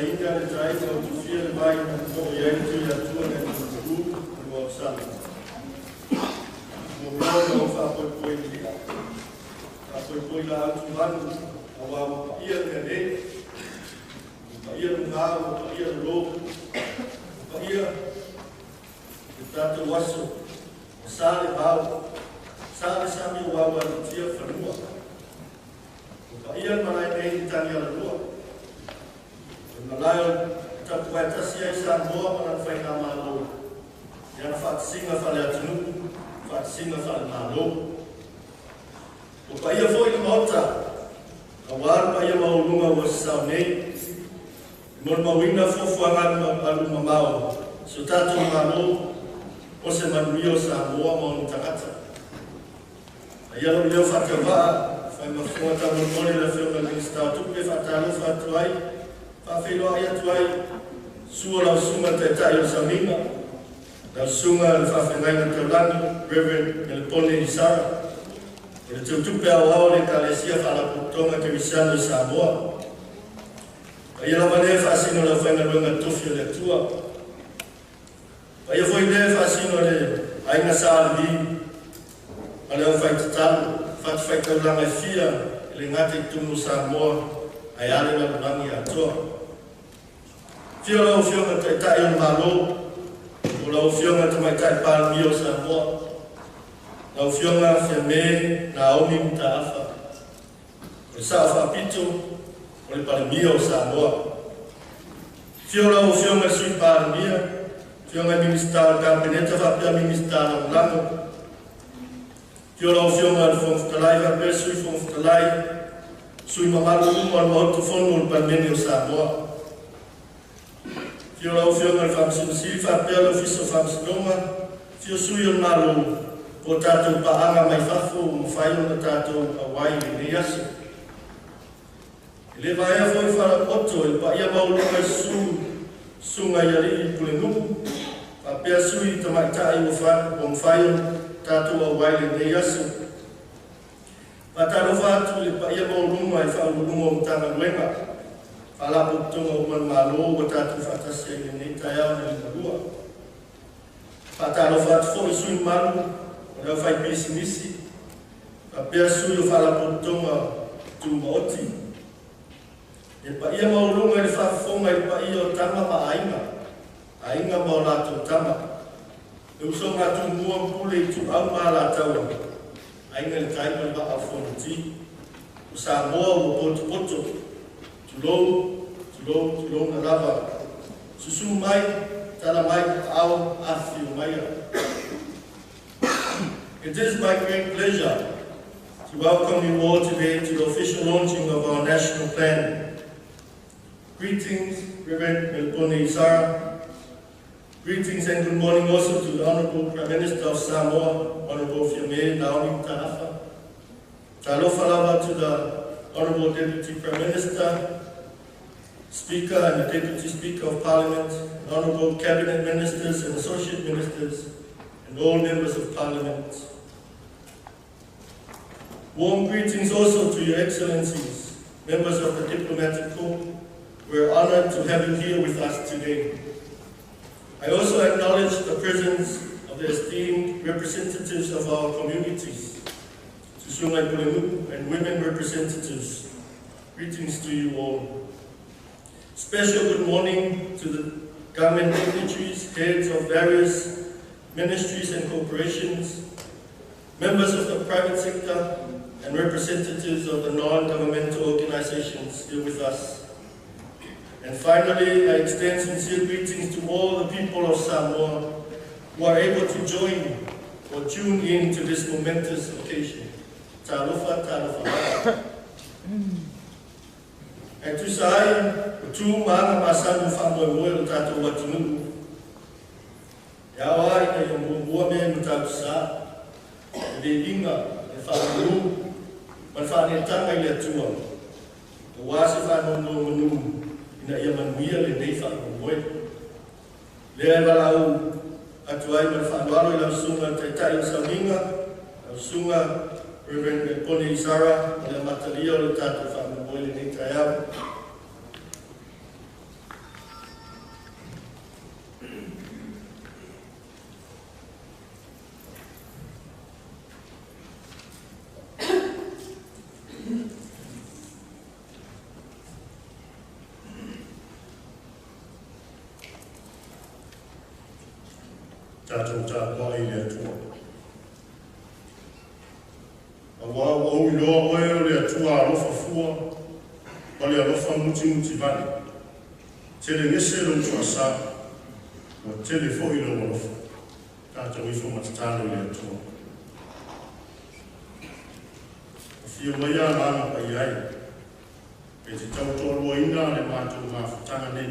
Saina le tai o tufia le vai na mo i ai tu ia tua na tu mo sala. Mo mo no fa poi poi ni. Fa poi poi la atu manu a wa mo pa ia le nei. Pa ia no ngā, mo pa ia lo. Pa ia le tātou aso. O sa le vau. Sa le sami o wau a tia whanua. O pa ia malae nei i tangi ala lua. O malae o tapu ai tasi ai Samoa ma lana faiga malo. Ia na faatasinga fale atunuu, faatasinga fale malo. O paia foi le maota, auā le paia maualuga ua sasao nei, e molimauina fuafuaga alumamao a si o tatou Malo o se manuia o Samoa ma ona tagata. A ia lou leo faatauvaa, fai ma fofoga taumolimoli le Afioga i le Minisita o Tupe faatalofa atu ai, faafeiloai atu ai, susu lau susuga taitai o le sauniga, lau susuga le faafeagaiga taulagi, Reverend Melepone Isara, o le teutupe aoao le Ekalesia Faalapotopotoga Kerisiano i Samoa. Paia lava lea faasino le aufaigaluega tofi o le Atua. Paia foi lea faasino le aiga Sa Levi ma le aufaitatalo, fatafaitaulaga e fia e le gata i totonu o Samoa ae a le lalolagi atoa. Afio lau Afioga Taitai o le Malo, o lau Afioga Tamaitai Palemia o Samoa, lau Afioga Fiame Naomi Mataafa, o le Sao Faapito o le Palemia o Samoa. Afio lau Afioga Sui Palemia, Afioga Minisita o le Kapeneta faapea Minisita Lagolago. Afio lau Afioga i le Fofoga Fetalai faapea Sui Fofoga Fetalai, sui mamalu uma o le Maota Fono o le Palemene o Samoa. Afio lau Afioga i le Faamasino Sili faapea le Ofisa o Faamasinoga, afio sui o le Malo po o tatou paaga mai fafo ua mafai ona tatou auai i lenei aso. E le vaea foi falapoto i le paia maualuga i susuga i alii pulenuu faapea sui tamaitai ua mafai ona tatou auai i lenei aso. Faatalofa atu i le paia maualuga i Faauluuluga o Matagaluega, Faalapotopotoga uma a le Malo ua tatou faatasi ai i lenei taeao na liugalua. Faatalofa atu foi i sui mamalu o le aufaipisinisi faapea sui o Faalapotopotoga Tumaoti. E paia maualuga i le faafofoga i le paia o Tama ma Aiga, Aiga ma o latou Tama, le usoga a Tumua ma Pule, Ituau ma Alataua, Aiga i le Tai ma le Vaa o Fonoti. O Samoa ua potopoto, tulou, tulou, tulou na lava. Susu mai, tala mai, ao, afifio maia. It is my great pleasure to welcome you all today to the official launching of our national plan. Greetings, Reverend Melepone Isara. Greetings and good morning also to the Honorable Prime Minister of Samoa, Honorable Fiame Naomi Mataafa. Talofa lava to the Honorable Deputy Prime Minister, Speaker and the Deputy Speaker of Parliament, Honorable Cabinet Ministers and Associate Ministers, and all members of Parliament. Warm greetings also to Your Excellencies, members of the Diplomatic Corps. We are honored to have you here with us today. I also acknowledge the presence of the esteemed representatives of our communities, Susuga i Pulenuu and women representatives. Greetings to you all. Special good morning to the government dignitaries, heads of various ministries and corporations, members of the private sector, and representatives of the non-governmental organizations here with us. And finally, I extend sincere greetings to all the people of Samoa who are able to join or tune in to this momentous occasion. Talofa, talofa. E tusa ai o tu ma aga masani o faamoemoe o le tatou atunuu. E ao lava ina ia muamua mea i Matautu Sa, le viiga, le faamanu, ma le faaneetaga i le Atua, auā se faanonomanu ina ia manuia lenei faamoemoe. Lea e valaau atu ai ma le faaaloalo i lau susuga le taitai o sauniga, lau susuga Reverend Melepone Isara, o le amatalia o le tatou faamoemoe lenei taeao. Tatou tapuai i le Atua. Auā ua ou iloa oe o le Atua alofa fua ma le alofa mutimutivale, telegese lou suasā, ua tele foi lou alofa. Tatou ifo ma tatalo i le Atua. Afio mai Agaga Paia e, e te tautoaluaina le matou mafutaga nei,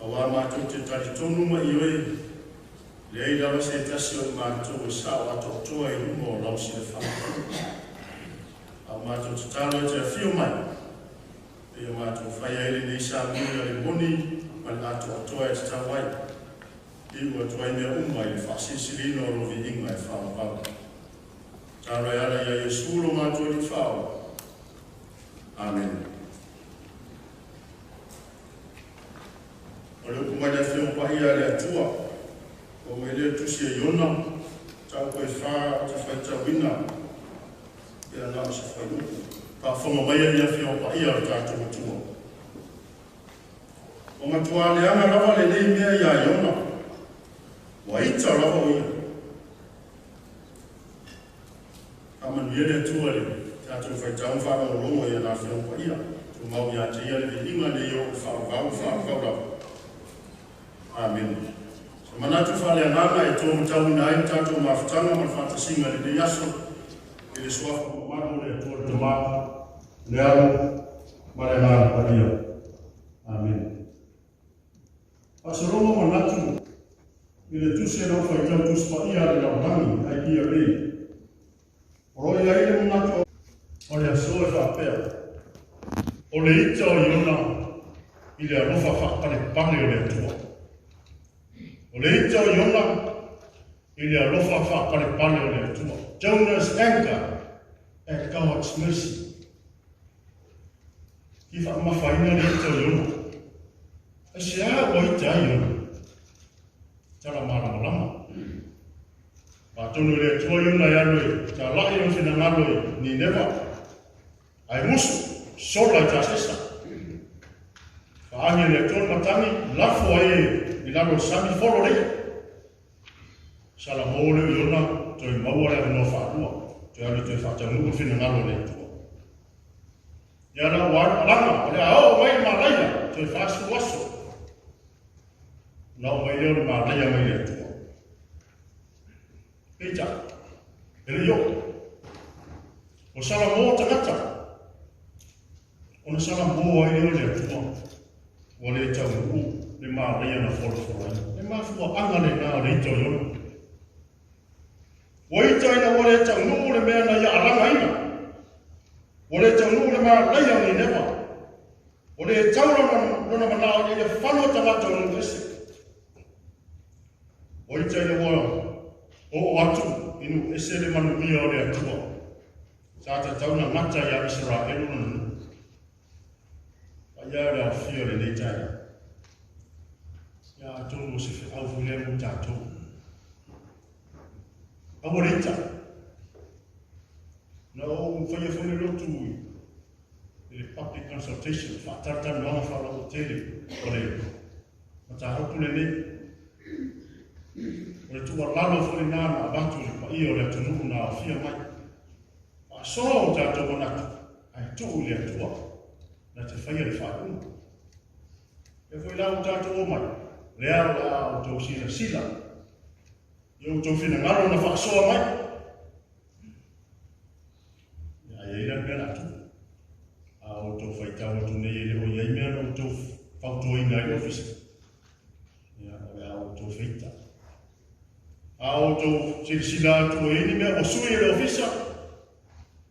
auā matou te talitonu ma ioe, leai lava se tasi o matou e sao atoatoa i luma o lau silafaga. A o matou tatalo e te afio mai, e ia matou faia ai lenei samui a le moni ma le atoatoa e tatau ai, iu atu ai mea uma i le faasilisiliina o lou viiga e faavavau. Tatalo e ala ia Iesu lo matou Alii Faaola. Amene. O le upu mai le Afioga Paia a le Atua, ua mai lea tusi e Iona, mataupu e 4 ou te faitauina ia na o se fuaiupu. Faafofoga mai ia Afioga Paia o le tatou Atua. Ua matua leaga lava lenei mea iā Iona, ua ita lava o ia. Faamanuia le Atua i le tatou faitau ma faalogologo i ana Afioga Paia. Tumau ia te ia le viiga nei oo i le faavavau ma faavavau lava. Amene. Se manatu faaleagaga e taumatauina ai le tatou mafutaga ma le faatasiga i lenei aso i le suafa mamalu o le Atua le Tama, le Alo ma le Agaga Paia. Amene. Faasologa manatu i le tusi a le Aufaitau Tusi Paia a le Lalolagi, IPRA. O lo o i ai le manatu o le aso e faapea, o le ita o Iona i le alofa faapalepale o le Atua. O le ita o Iona i le alofa faapalepale o le Atua. Jonah's anger at God's mercy. I faamamafaina le ita o Iona. Aisea ua ita ai Iona? Tala malamalama. Atonu e le Atua Iona e alu e talai lona finagalo i Nineva, ae musu, sola i Tasesa. Faagi e le Atua le matagi, lafo ai i lalo o le sami, folo lea. Salamo lea o Iona, toe maua le avanoa faalua, toe alu e toe faataunuu le finagalo o le Atua. Ia la ua alu alaga, o le a oo mai le malaia, toe 40 aso. Ona oo mai lea o le malaia mai le Atua. Peitai, e le i oo. Ua salamo tagata, ona salamo ai lea o le Atua, ua le taunuu le malaia na folafolaina. Le mafuaaga lena o le ita o Iona. Ua ita ina ua le taunuu le mea na ia alagaina. Ua le taunuu le malaia o Nineva. Ua le tau lona manao ina ia fano tagata o nuu ese. Ua ita ina ua oo atu i nuu ese le manuia o le Atua. Sa tatau na gata iā Isaraelu lona nuu. Paia o le aofia o lenei taeao. Ia atonu o se feau foi lea mo tatou. Aua le ita. Na ou faia foi le lotu i le public consultation, faatalatalanoaga faalauaitele o le mataupu lenei. O le tuualalo foi lena na avatu i le paia o le atunuu na aofia mai. Faasoa o tatou manatu ae tuu i le Atua na te faia le faaiuga. E foi la ua tatou omai, lea o le a outou silasila i outou finagalo na faasoa mai. Ia, ai ai la le mea la tuu. A outou faitau atu nei e le o i ai mea na outou fautuaina ai le ofisa. Ia, o le a outou feita. A outou silasila atu e i ai ni mea ua sui e le ofisa,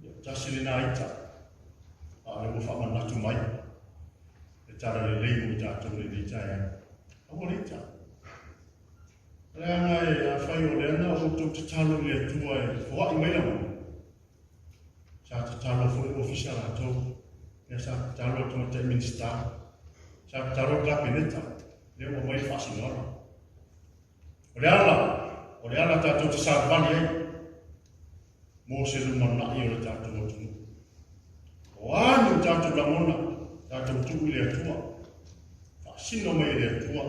ia, tasi lena ita. A o lea ua faamanatu mai le tala lelei mo i tatou i lenei taeao. Aua le ita. Leaga e afai o lea na outou tatalo i le Atua e foai mai lau sa tatalo foi le ofisa latou, lea sa tatalo le tamaitai Minisita, sa tatalo le Kapeneta, lea ua aumai le faasinoala. O le ala, o le ala tatou te savavali ai mo se lumanai o le tatou atunuu. O a ni o tatou lagona, tatou tuu i le Atua, faasino mai e le Atua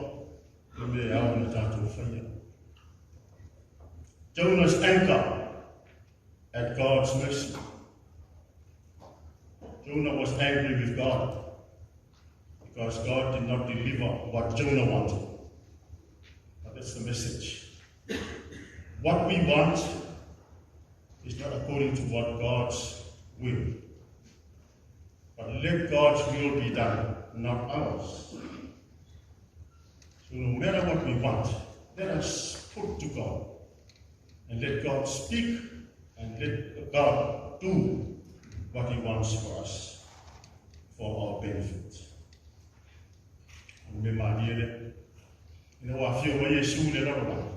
le mea e ao ona tatou faia. Jonah's anger at God's mercy. Jonah was angry with God because God did not deliver what Jonah wanted. But that's the message. What we want is not according to what God's will. But let God's will be done, not ours. So no matter what we want, let us put to God. And let God speak and let God do what He wants for us, for our benefit. O le malie lea. Ina ua afio mai Iesu i le lalolagi,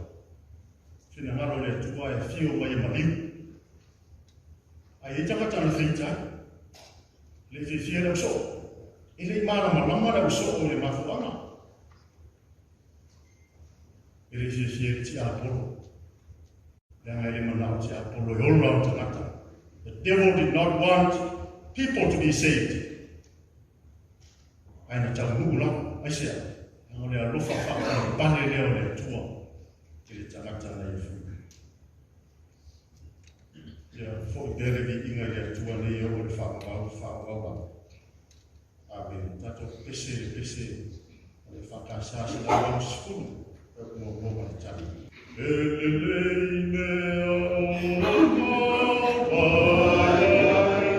finagalo o le Atua e afio mai e maliu. Ae i ai tagata na feita ai, le i fiafia le ausoo. E le i malamalama le ausoo i le mafuaaga. E le i fiafia i le tiapolo, leaga e le manao tiapolo e ola o tagata. The devil did not want people to be saved. Ae na taunuu lava. Aisea? Leaga o le alofa faapalepale lea o le Atua i le tagata na ia fui. Ia foi pea le viiga i le Atua nei e oo i le faavavau faavavau ava. Amene. Tatou pese i le pese o le EFKS 180 muamua ma le tali. E lelei mea ola mavae ai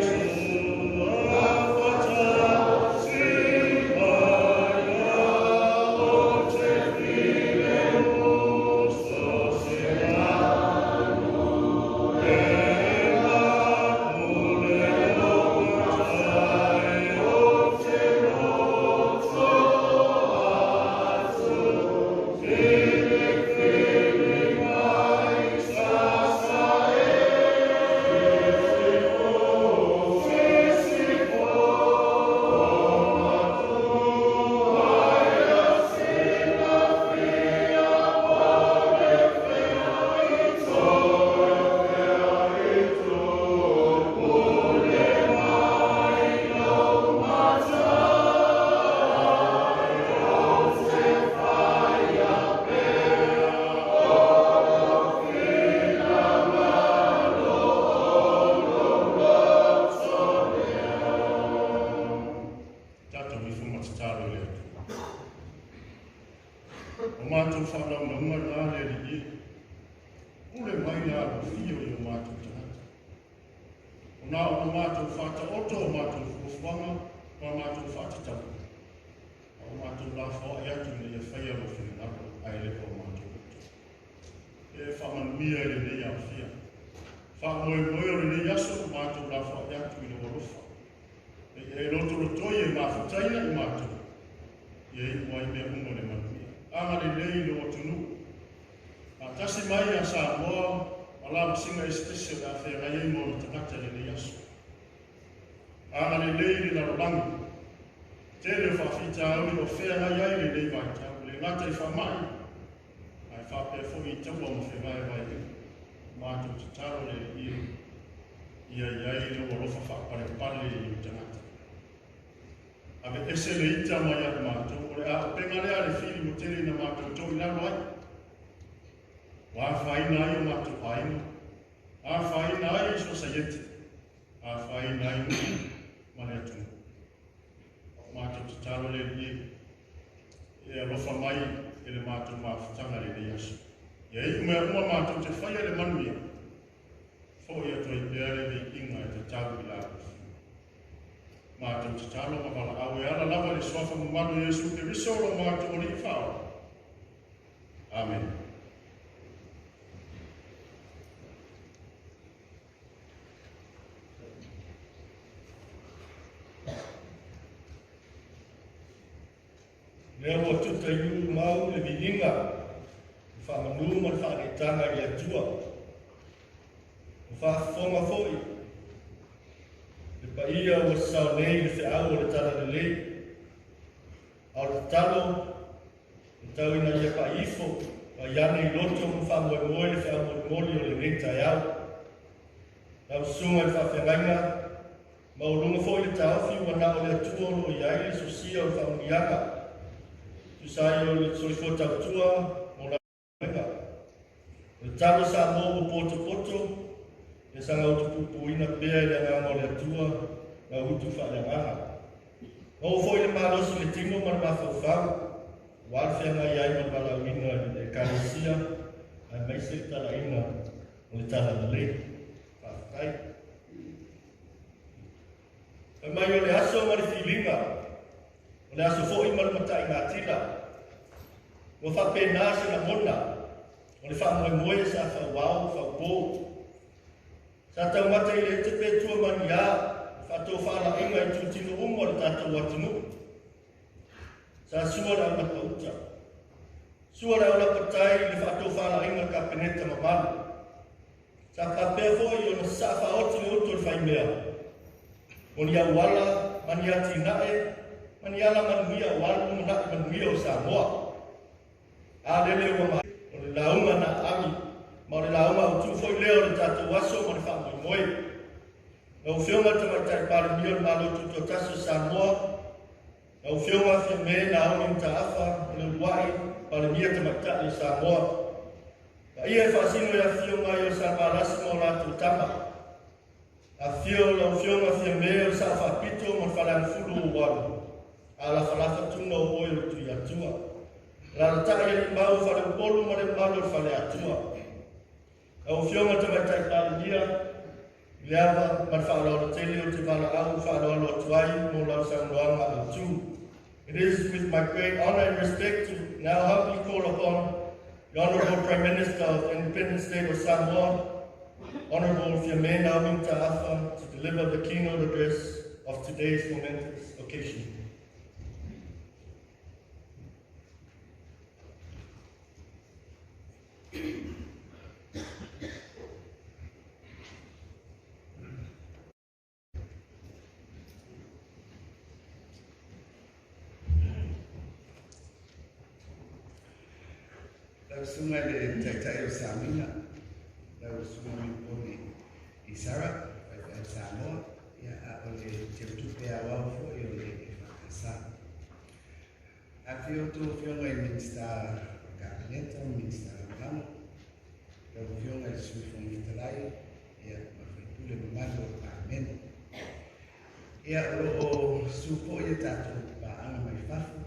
Tatou ifo ma tatalo i le Atua. O matou faalaunauga na le Alii e. Pule mai le alofia i o matou tagata. O na ona matou faataoto o matou fuafuaga ma matou faatatauga, a o matou lafoai atu ina ia faia lou finagalo ae le o matou loto. E faamanuia i lenei alofia. Faamoemoe o lenei aso o matou lafoai atu i lou alofa. E ia e lotolotoi e mafutaina i matou, ia iu ai mea uma le manuia. Agalelei i lou atunuu. Faatasi mai ia Samoa ma lavasiga eseese o le a feagai ai ma ona tagata i lenei aso. Agalelei i le lalolagi. Tele o faafitauli o feagai ai lenei vaitau, e le gata i faamai, ae faapea foi i taua ma fevaevaeina. Matou tatalo le Alii e ia i ai lou alofa faapalepale i ou tagata. Aveese le ita mai ia matou, o le aopega lea a le fili ua tele ina matou tou i lalo ai. Ua afaina ai o matou aiga, afaina ai sosaiete, afaina ai nuu ma le atunuu. Matou tatalo le Alii e, e alofa mai i le matou mafutaga i lenei aso. Ia iu mea uma matou te faia le manuia, foi atu ai pea le viiga e tatau i la outou. Matou tatalo ma valaau e ala lava i le suafa mamalu o Iesu Keriso lo matou Alii Faaola. Amene. Lea ua tuta i nuu mau le viiga, le faamanu ma le faaneetaga i le Atua. Ua faafofoga foi le paia ua sasao nei i le feau o le Talalelei. A o le tatalo, e tau ina ia pai ifo, pai ane i loto ma faamoemoe le feau molimoli o lenei taeao. Lau Susuga i le Faafeagaiga, maualuga foi le taofi ua na o le Atua o lo o i ai le sosia o le faamanuiaga, tusa ai o le soifua tautua mo la galuega. O le Tatalo Samoa ua potopoto, ia saga utupupuina pea i le agaga o le Atua lau utu faaleagaga. Maua foi le malosi i le tino ma le mafaufau, aua le feagai ai ma le valaauina i le Ekalesia aemaise le talaina o le Talalelei. Faafetai. Fai mai o le aso ma le filiga, o le aso foi ma le mataigatila. Ua faapena se lagona o le faamoemoe sa fauao faupo. Sa taumate i le ete pe tua ma ni a, le faatofalaiga i itutino uma o le tatou atunuu. Sa sua le aulapa uta, sua le aulapa tai i le faatofalaiga a le Kapeneta mamalu. Sa faapea foi ona sasaa faaoti le utu a le faimea mo ni auala ma ni atinae ma ni alamanuia aua le lumanai manuia o Samoa. A lele ua maea, o le lauga na aami, ma o le lauga autu foi lea o le tatou aso ma le faamoemoe. Lau Afioga i le Tamaitai Palemia o le Malo Tutoatasi o Samoa, lau Afioga Fiame Naomi Mataafa o le uluai Palemia Tamaitai o Samoa, paia e faasino i afifio mai o Salevalasi ma o latou tama, afifio lau Afioga Fiame o le Sao Faapito ma le Faleagafulu o Ualu, a lafalafa tuna o oe o le Tuiatua. Alaalatai alii mau o Faleupolu ma le mamalu o le Faleatua. Lau Afioga i le Tamaitai Palemia, i le ava ma le faaaloalo tele ou te valaau faaaloalo atu ai mo lau saunoaga autu. It is with my great honor and respect to now humbly call upon the Honorable Prime Minister of the Independent State of Samoa, Honorable Fiame Naomi Mataafa, to deliver the keynote address of today's momentous occasion. Lau Susuga i le Taitai o Samina, lau Susuga Milipone Isara, Faifeau Samoa, ia a o le Teutupe Aoao foi o le EFKS. Afifio outou Afioga i Minisita o le Kapeneta ma Minisita Lagolago, lau Afioga i le Sui Fofoga Fetalai, ia ma sui usufono mamalu o le Palemene. Ia, o lo o susu foi a tatou paaga mai fafo,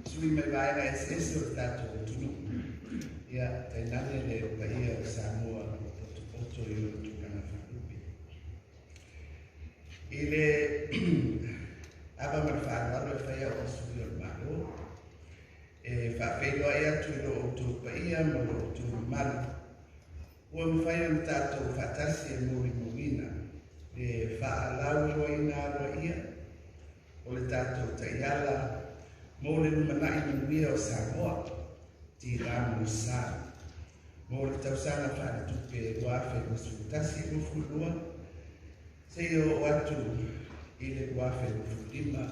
sui mai vaega eseese o le tatou atunuu. Ia, tainane le paia o Samoa ua potopoto i ona tulaga faalupe. I le ava ma le faaaloalo e fai au ma sui o le Malo, e faafeiloai atu i lo outou paia ma lo outou mamalu, ua mafai ona tatou faatasi e molimauina le faalauiloaina aloaia o le tatou taiala mo le lumanai manuia o Samoa, Tina mo Sa, mo le tausaga faaletupe 2021/22 seia oo atu i le 2025/26.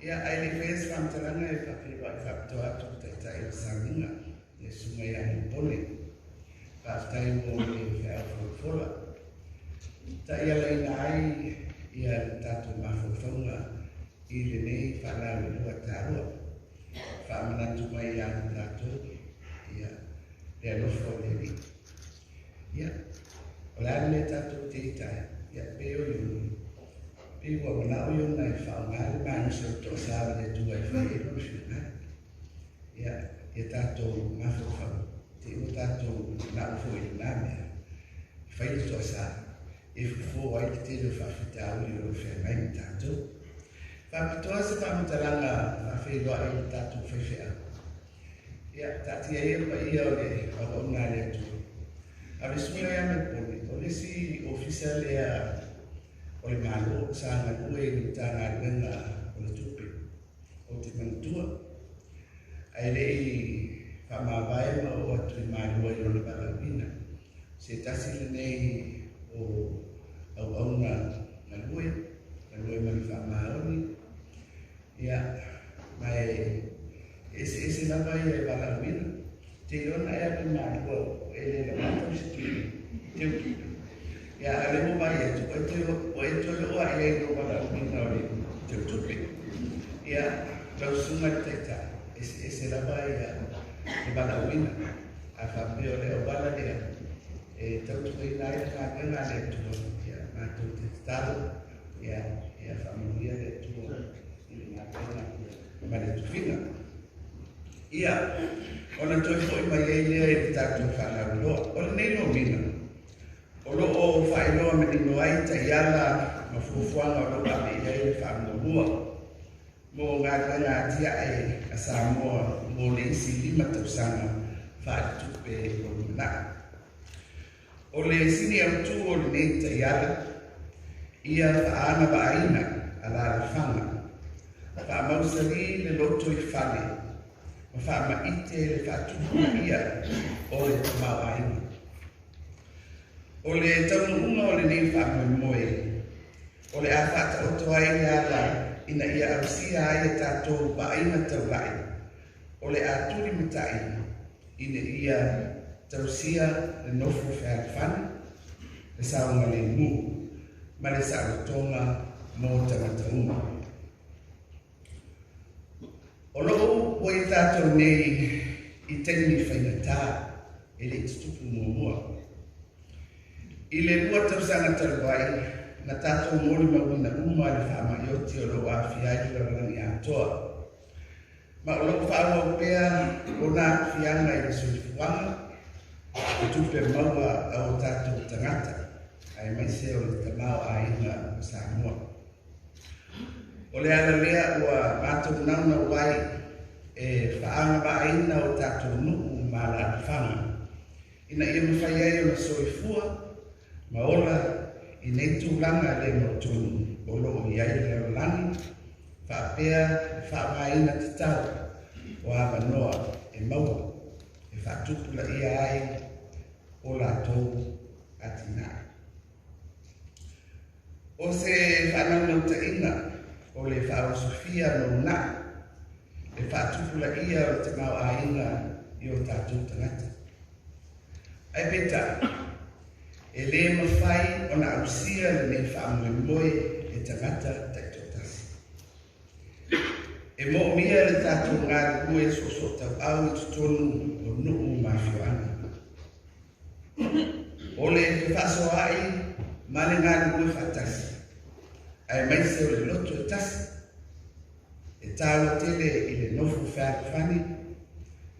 Ia, ae le i faia se faamatalaga e faafeiloai faapitoa atu le Taitai o le Sauniga, le Susuga ia Milipone. Faafetai mo le feau folafola. Taialaina ai ia le tatou mafaufauga i lenei faalauiloa taua. Faamanatu mai ia tatou ia le alofa o le Alii. Ia, o le a le mea tatou te ita ai? Ia, pei o Iona. Pei ua manao Iona e faaaoga le malosi o le toasa o le Atua e fai ai lona finagalo. Ia, ia tatou mafaufau, te i ua tatou manao foi i lena mea, e fai le toasa, e fofo ai le tele o faafitauli o lo o feagai ma tatou. Faapitoa se faamatalaga faafeiloai i le tatou faifeau. Ia, taatia ia le paia o le auauna a le Atua. A o le susuga ia Milipone, o le isi ofisa lea o le Malo sa galue i le Matagaluega o le Tupe, ou te manatua, ae le i faamavae ma oo atu i Malua i lona valaauina. Se tasi lenei o auauna galue, galue ma le faamaoni, ia, ma e eseese lava ia e valaauina. Te iloa e alu i Malua e le lamata o se tupe, teu tupe. Ia, a o lea ua vaai atu, ua e toe oo lava i ai i lou valaauina o le teu tupe. Ia, lau susuga i le Taitai, Eseese lava ia le valaauina, a faapea o le auala lea e tautuaina ai le galuega a le Atua, ia matou te tatalo ia ia faamanuia le Atua i le galuega ma le tofiga. Ia, ona toe foi mai ai lea i le tatou faalauiloa. O lenei lomiga, o lo o faailoa manino ai taiala ma fuafuaga o lo o ave i ai le faamuamua mo galuega atiae a Samoa mo le isi 5 tausaga faaletupe o lumanai. O le sini autū o lenei taiala, ia faaagavaaina alalafaga, faamausali le loto i fale, ma faamaite le faatupulaia o le tamaoaiga. O le taunuuga o lenei faamoemoe, o le a faataoto ai le ala ina ia ausia ai e tatou vaaiga taulai, o le a tulimatai ina ia tausia le nofo fealofani, le saogalemu, ma le saolotoga mo tagata uma. O loo ua i tatou nei i taimi faigata e le i tutupu muamua. I le 2 tausaga talu ai, na tatou molimauina uma le faamai oti o loo aafia ai le lalolagi atoa. Ma o loo faaauau pea ona aafiaga i le soifuaga, o tupe maua a o tatou tagata, aemaise o le tamaoaiga o Samoa. O le ala lea ua matou naunau ai e faaagavaaina o tatou nuu ma alalafaga, ina ia mafai ai ona soifua ma ola i nei tulaga le mautonu o loo i ai le lalolagi, faapea le faaaogaina tatau o avanoa e maua e faatupulaia ai o latou atinae. O se faanaunautaiga o le faaosofia maunai le faatupulaia o le tamaoaiga i o tatou tagata. Ae peitai, e lē mafai ona ausia lenei faamoemoe e tagata taitoatasi. E moomia le tatou galulue soosootauau i totonu o nuu ma afioaga. O le fefaasoaai ma le galulue faatasi, aemaise o le loto e tasi, e taua tele i le nofo fealofani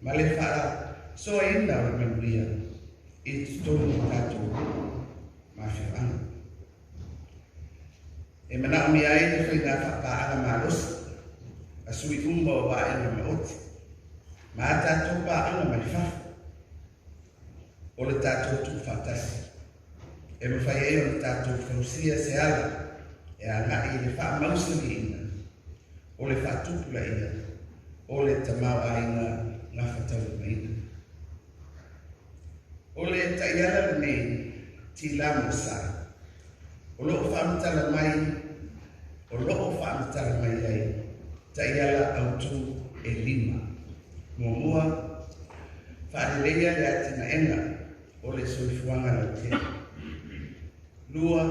ma le faasoaina o le manuia i totonu o tatou nuu ma afioaga. E manaomia ai le faiga faapaaga malosi a sui uma o vaega maoti ma a tatou paaga mai fafo. O le tatou tuufaatasi e mafai ai ona tatou fausia se ala e agai i le faamausaliina o le faatupulaia o le tamaoaiga gafataulimaina. O le taiala lenei Tilamo sa o loo faamatala mai o loo faamatala mai ai taiala autū e lima. Muamua, faaleleia le atinaega o le soifuaga lautele. Lua,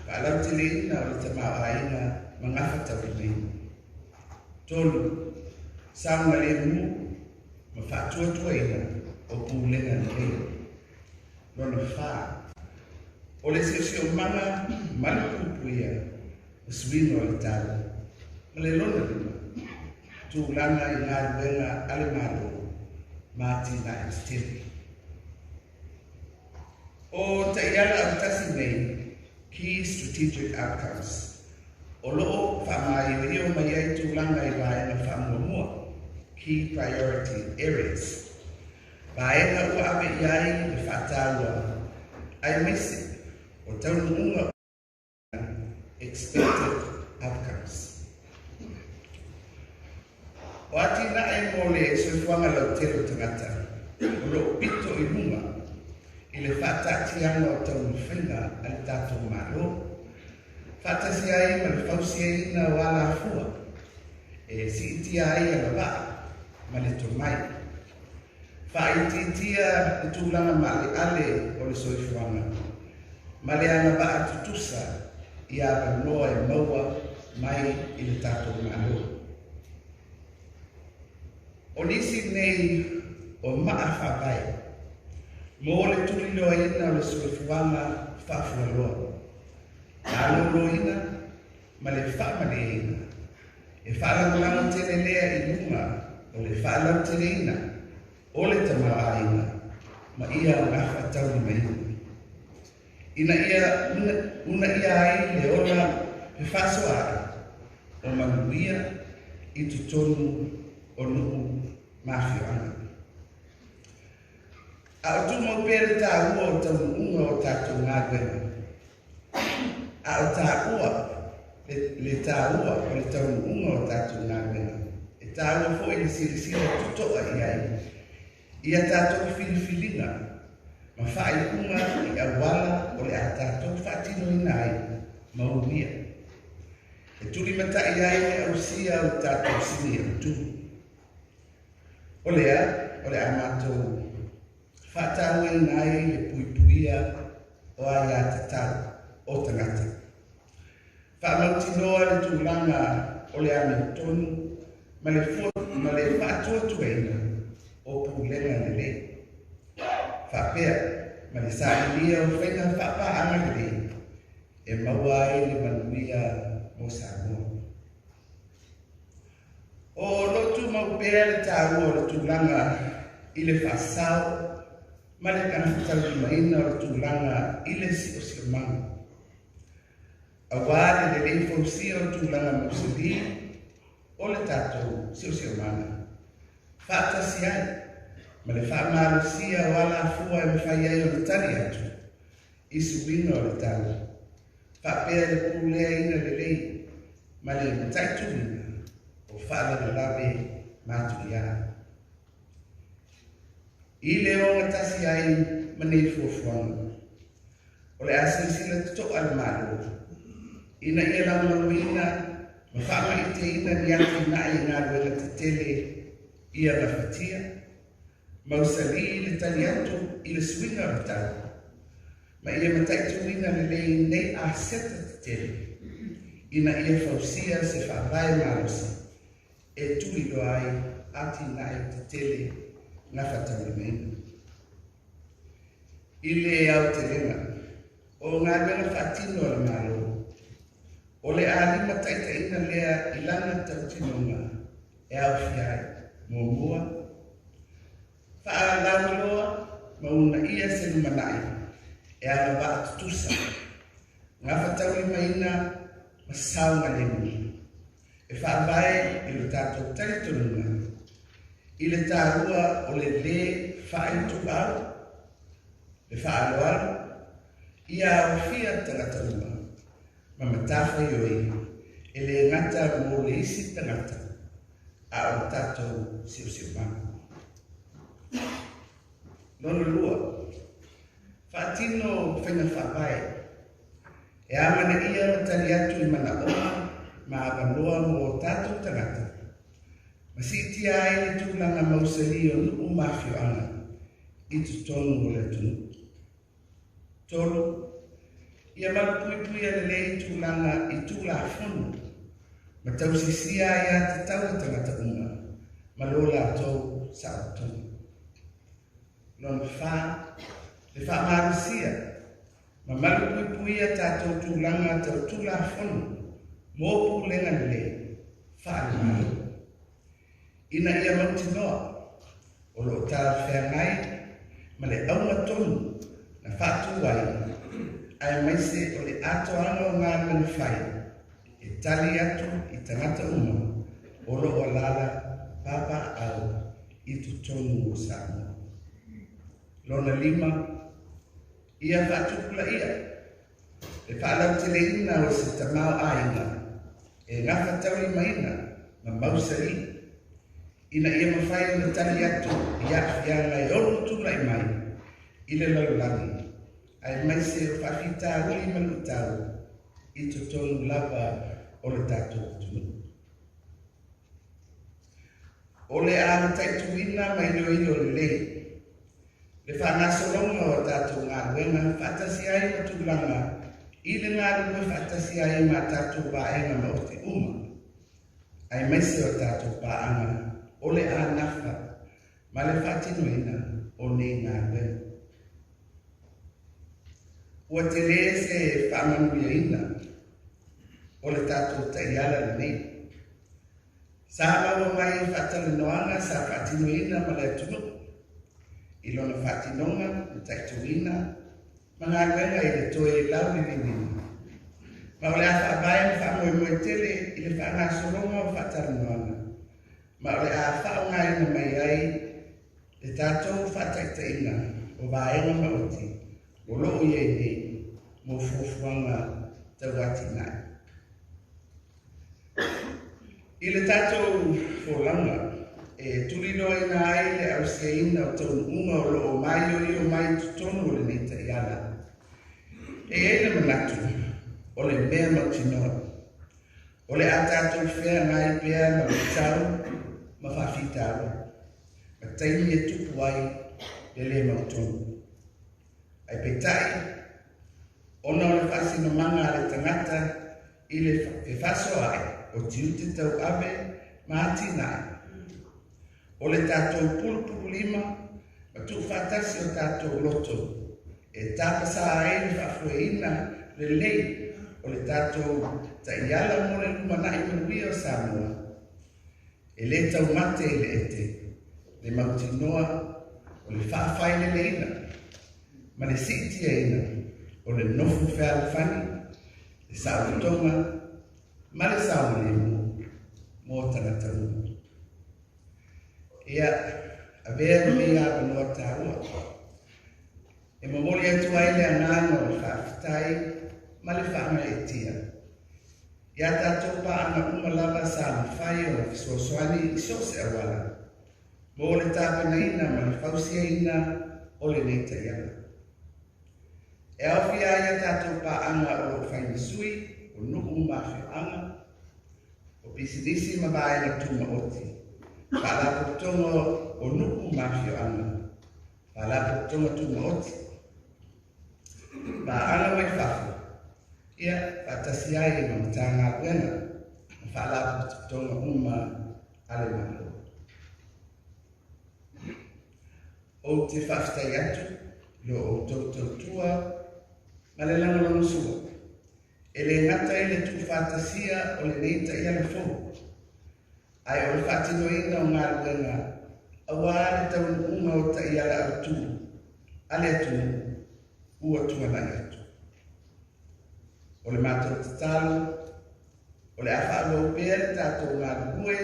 faalauteleina o le tamaoaiga ma gafataulimaina. Tolu, saogalemu ma faatuatuaina o pulega lelei. Lona fa, o le siosiomaga ma le puipuia o suiga o le tau. Ma le lona lima, tulaga i galuega a le Malo ma atinae tetele. O taiala autasi nei, Key Strategic Outcomes, o loo faamaioio mai ai tulaga i vaega faamuamua, Key Priority Areas, vaega ua ave i ai le faataua, aemaise o taunuuga, expected outcomes. O atinae mo le soifuaga lautele o tagata o loo pito i luga i le faataatiaga o taumafaiga a le tatou Malo, faatasi ai ma le fausiaina o alafua e siitia ai agavaa ma le tomai, faaitiitia le tulaga maaleale o le soifuaga ma le agavaa tutusa i avanoa e maua mai i le tatou Malo. O nisi nei o maa faavae mo le tuliloaina o le soifuaga faafualoa, maloloina ma le faamalieina, e faalagolago tele lea i luga o le faalauteleina o le tamaoaiga ma ia gafataulimaina, ina ia uunaia ai le ola fefaasoaai o manuia i totonu o nuu ma afioaga. A o tumau pea le taua o taunuuga o tatou galuega, a o taua le taua o le taunuuga o tatou galuega, e taua foi le silasila totoa i ai i a tatou filifiliga ma faaiuga i auala o le a tatou faatinoina ai ma uia e tulimatai ai le ausia o le tatou sini autu. O lea o le a matou faatauaina ai le puipuia o aiatatau o tagata. Faamautinoa le tulaga o le amiotonu ma le ma le faatuatuaina o pulega lelei, faapea ma le sailia o faiga faapaaga lelei e maua ai le manuia mo Samoa. O lo o tumau pea le taua o le tulaga i le faasao ma le gafataulimaina o le tulaga i le siosiomaga, aua le lelei fausia o tulaga mausali o le tatou siosiomaga, faatasi ai ma le faamalosia o alafua e mafai ai ona tali atu i suiga o le tau, faapea le puleaina lelei ma le mataituina o faalavelave matuia. I le ogatasi ai ma nei fuafuaga, o le a silasila totoa le Malo ina ia lagolagoina ma faamaiteina ni atinae i galuega tetele ia gafatia, mausali le tali atu i le suiga o le tau, ma ia mataituina lelei nei aseta tetele ina ia fausia se faavae malosi e tuliloa ai atinae tetele gafataulimaina. I le aotelega o galuega faatino a le Malo, o le a limataitaiina lea i lana tautinoga e aofia ai: Muamua, faalauiloa ma uunaia se lumanai e agavaa tutusa, gafataulimaina ma saogalemu, e faavae i lo tatou talitonuga i le taua o le lē faaituau, le faaaloalo, ia aofia tagata uma ma matafaioi e lē gata mo le isi tagata a o le tatou siosiomaga. Lona lua, faatino faiga faavae e amanaia ma tali atu i manaoga ma avanoa mo o tatou tagata, ma siitia ai le tulaga mausali o nuu ma afioaga i totonu o le atunuu. Tolu, ia malupuipuia lelei tulaga i Tulafono ma tausisia aiatatau a tagata uma ma lo latou saolotoga. Lona fa, le faamalosia ma malupuipuia tatou tulaga tau Tulafono mo pulega lelei faale-Malo, ina ia mautinoa o lo o talafeagai ma le auga tonu na faatu ai, aemaise o le atoaga o galuega fai e tali atu i tagata uma o lo o alaala papaaao i totonu o Samoa. Lona lima, ia faatupulaia le faalauteleina o se tamaoaiga e gafataulimaina ma mausali, ina ia mafai ona tali atu i aafiaga e ono tulai mai i le lalolagi, aemaise o faafitauli ma luitau i totonu lava o le tatou atunuu. O le a mataituina ma iloilo lelei le faagasologa o a tatou galuega faatasi ai ma tulaga i le galulue faatasi ai ma a tatou vaega maoti uma, aemaise o tatou paaga o le a nafa ma le faatinoina o nei galuega. Ua telē se faamanuiaina o le tatou taiala lenei sa maua mai i faatalanoaga sa faatinoina ma le atunuu i lona faatinoga, mataituina ma galuega i le toe lauliliuina. Ma o le a faavae ma faamoemoe tele i le faagasologa o faatalanoaga, ma o le a faaaogaina mai ai le tatou faataitaiga o vaega maoti o loo i ai nei mo fuafuaga tauatinae. I le tatou folauga e tuliloaina ai le ausiaina o taunuuga o loo maioio mai totonu o lenei taiala, e i ai le manatu o le mea mautinoa o le a tatou feagai pea ma luitau ma faafitauli ma taimi e tupu ai le lē mautonu. Ae peitai, ona o le faasinomaga a le tagata i le fefasoaai o tiute tauave ma atinae, o le tatou pulupululima ma tuufaatasi o tatou loto e tapasā ai le faafoeina lelei o le tatou taiala mo le lumanai manuia o Samoa, e lē taumate i le ete le mautinoa o le faafaileleina ma le siitiaina o le nofo fealofani, le saolotoga ma le saogalemu mo tagata uma. Ia avea lenei avanoa taua e momoli atu ai le agaga o le faafetai ma le faagaeetia iā tatou paaga uma lava sa mafai ona fesoasoani i so o se auala mo le tapenaina ma le fausiaina o lenei taiala. E aofia ai a tatou paaga o loo fai ma sui o nuu ma afioaga, o pisinisi ma vaega tumaoti, faalapotopotoga o nuu ma afioaga, faalapotopotoga tumaoti, paaga mai fafo, ia faatasi ai ma Matagaluega ma faalapotopotoga uma a le Malo. Ou te faafetai atu i lo outou tautua ma le lagolagosua, e lē gata i le tuufaatasia o lenei taiala fou, ae o le faatinoina o galuega auā le taunuuga o taiala autū a le atunuu ua tuanai atu. O le matou tatalo, o le a faaauau pea le tatou galulue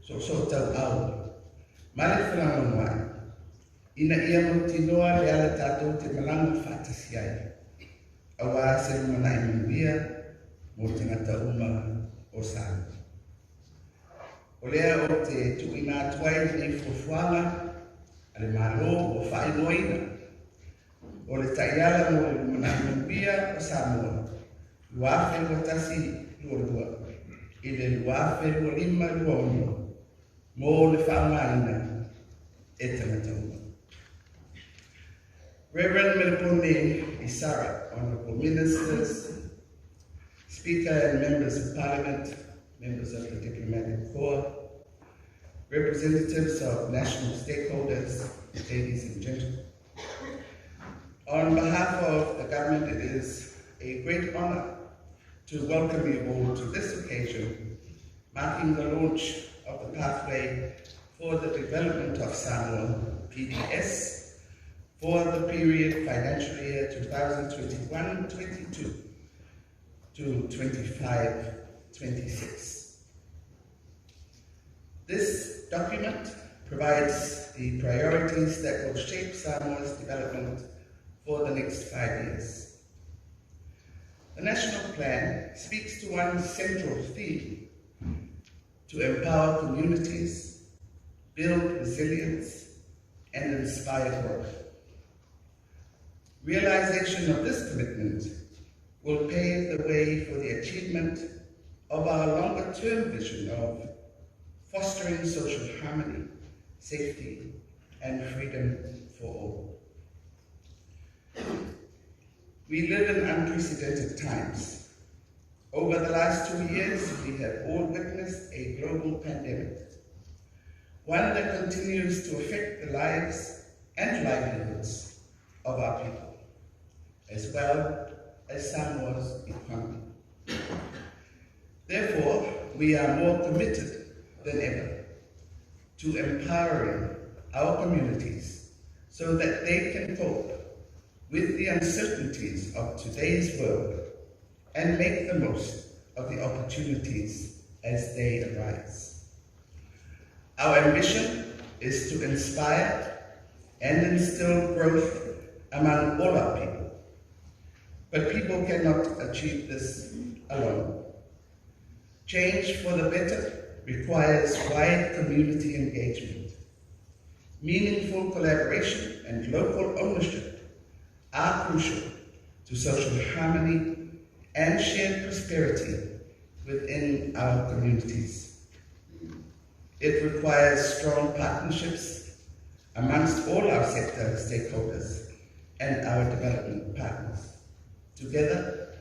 soosootaua ma le felagolagomai ina ia mautinoa le ala tatou te malaga faatasi ai auā se lumanai manuia mo tagata uma o Samoa. O lea ou te tuuina atu ai lenei fuafuaga a le Malo ua faaigoaina o le Taiala mo le Lumanai Manuia o Samoa 2021/22 i le 2025/26 mo le faaaogaina e tagata uma. Reverend Melepone Isara, Honorable Ministers, Speaker and members of Parliament, members of the Diplomatic Corps, representatives of national stakeholders, ladies and gentlemen. On behalf of the government, it is a great honor to welcome you all to this occasion, marking the launch of the Pathway for the Development of Samoa, PDS, for the period financial year 2021-22 to 25-26. This document provides the priorities that will shape Samoa's development for the next 5 years. The national plan speaks to one central theme: to empower communities, build resilience, and inspire growth. Realization of this commitment will pave the way for the achievement of our longer term vision of fostering social harmony, safety, and freedom for all. We live in unprecedented times. Over the last 2 years, we have all witnessed a global pandemic. one that continues to affect the lives and livelihoods of our people, as well as Samoa's economy. Therefore, we are more committed than ever to empowering our communities so that they can cope with the uncertainties of today's world and make the most of the opportunities as they arise. Our ambition is to inspire and instill growth among all our people. But people cannot achieve this alone. Change for the better requires wide community engagement. Meaningful collaboration and local ownership are crucial to social harmony and shared prosperity within our communities. It requires strong partnerships amongst all our sector stakeholders and our development partners. Together,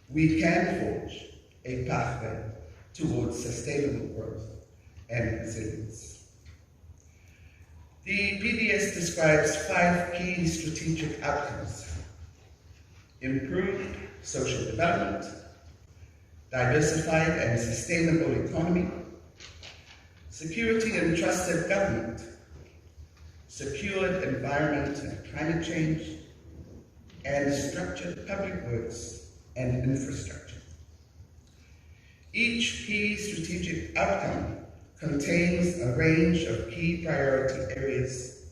we can forge a pathway towards sustainable growth and resilience. The PDS describes 5 key strategic outcomes: improved social development, diversified and sustainable economy, security and trusted government, secured environment and climate change, and structured public works and infrastructure. Each key strategic outcome contains a range of key priority areas,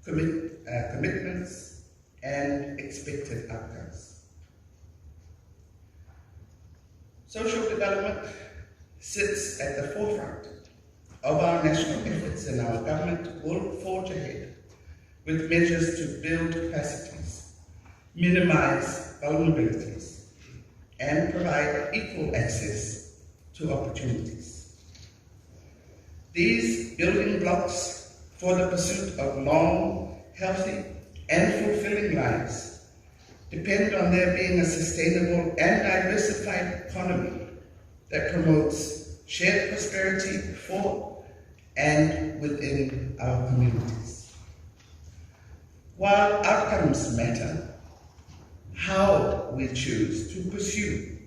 commitments, and expected outcomes. Social development sits at the forefront of our national efforts, and our government will forge ahead with measures to build capacities, minimize vulnerabilities, and provide equal access to opportunities. These building blocks for the pursuit of long, healthy, and fulfilling lives depend on there being a sustainable and diversified economy that promotes shared prosperity for and within our communities. While outcomes matter, how we choose to pursue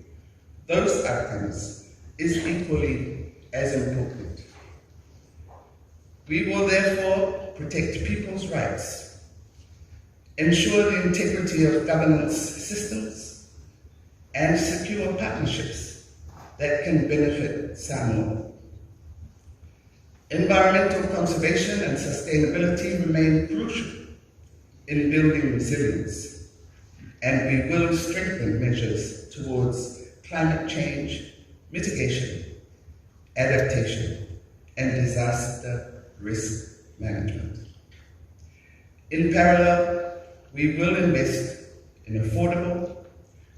those outcomes is equally as important. We will therefore protect people's rights, ensure the integrity of governance systems, and secure partnerships that can benefit Samoa. Environmental conservation and sustainability remain crucial in building resilience, and we will strengthen measures towards climate change mitigation, adaptation, and disaster risk management. In parallel, we will invest in affordable,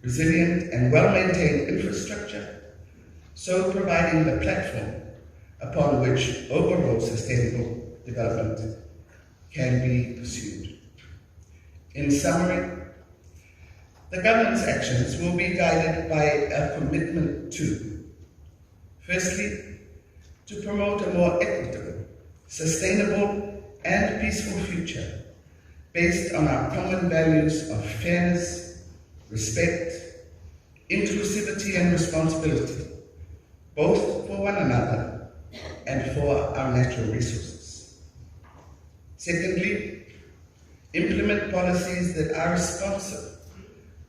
resilient, and well-maintained infrastructure, so providing the platform upon which overall sustainable development can be pursued. In summary, the government's actions will be guided by a commitment to, firstly, to promote a more equitable, sustainable, and peaceful future based on our common values of fairness, respect, inclusivity, and responsibility, both for one another and for our natural resources. Secondly, implement policies that are responsive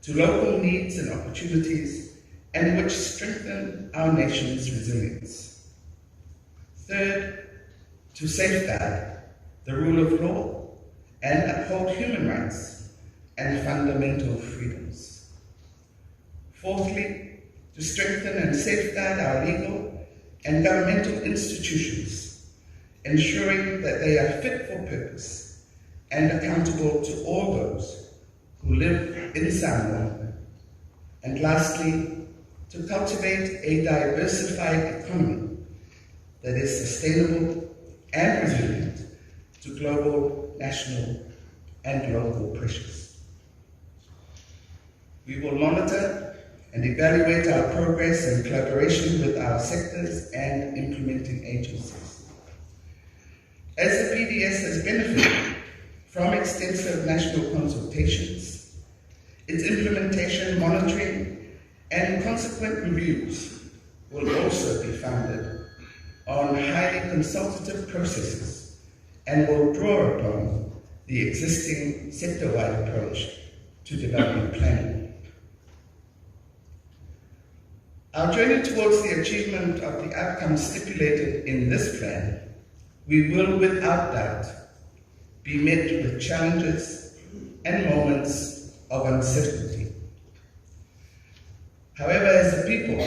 to local needs and opportunities and which strengthen our nation's resilience. Third, to safeguard the rule of law and uphold human rights and fundamental freedoms. Fourthly, to strengthen and safeguard our legal and governmental institutions, ensuring that they are fit for purpose and accountable to all those who live in Samoa. And lastly, to cultivate a diversified economy that is sustainable and resilient to global, national, and local pressures. We will monitor and evaluate our progress in collaboration with our sectors and implementing agencies. PDS has benefited from extensive national consultations, its implementation, monitoring, and consequent reviews will also be founded on highly consultative processes and will draw upon the existing sector-wide approach to development planning. Our journey towards the achievement of the outcomes stipulated in this plan, we will without doubt be met with challenges and moments of uncertainty. However, as a people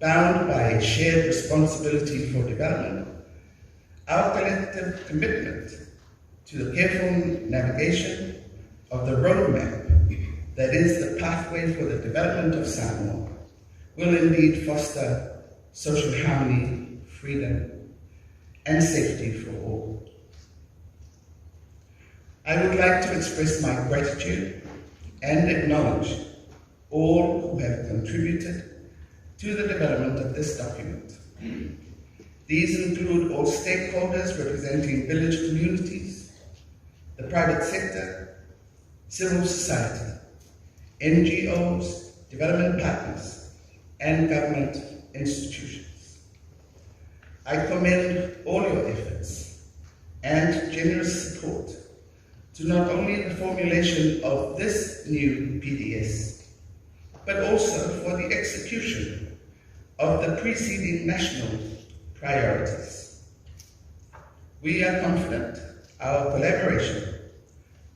bound by a shared responsibility for development, our collective commitment to the careful navigation of the roadmap that is the pathway for the development of Samoa will indeed foster social harmony, freedom, and safety for all. I would like to express my gratitude and acknowledge all who have contributed to the development of this document. These include all stakeholders representing village communities, the private sector, civil society, NGOs, development partners, and government institutions. I commend all your efforts and generous support to not only the formulation of this new PDS, but also for the execution of the preceding national priorities. We are confident our collaboration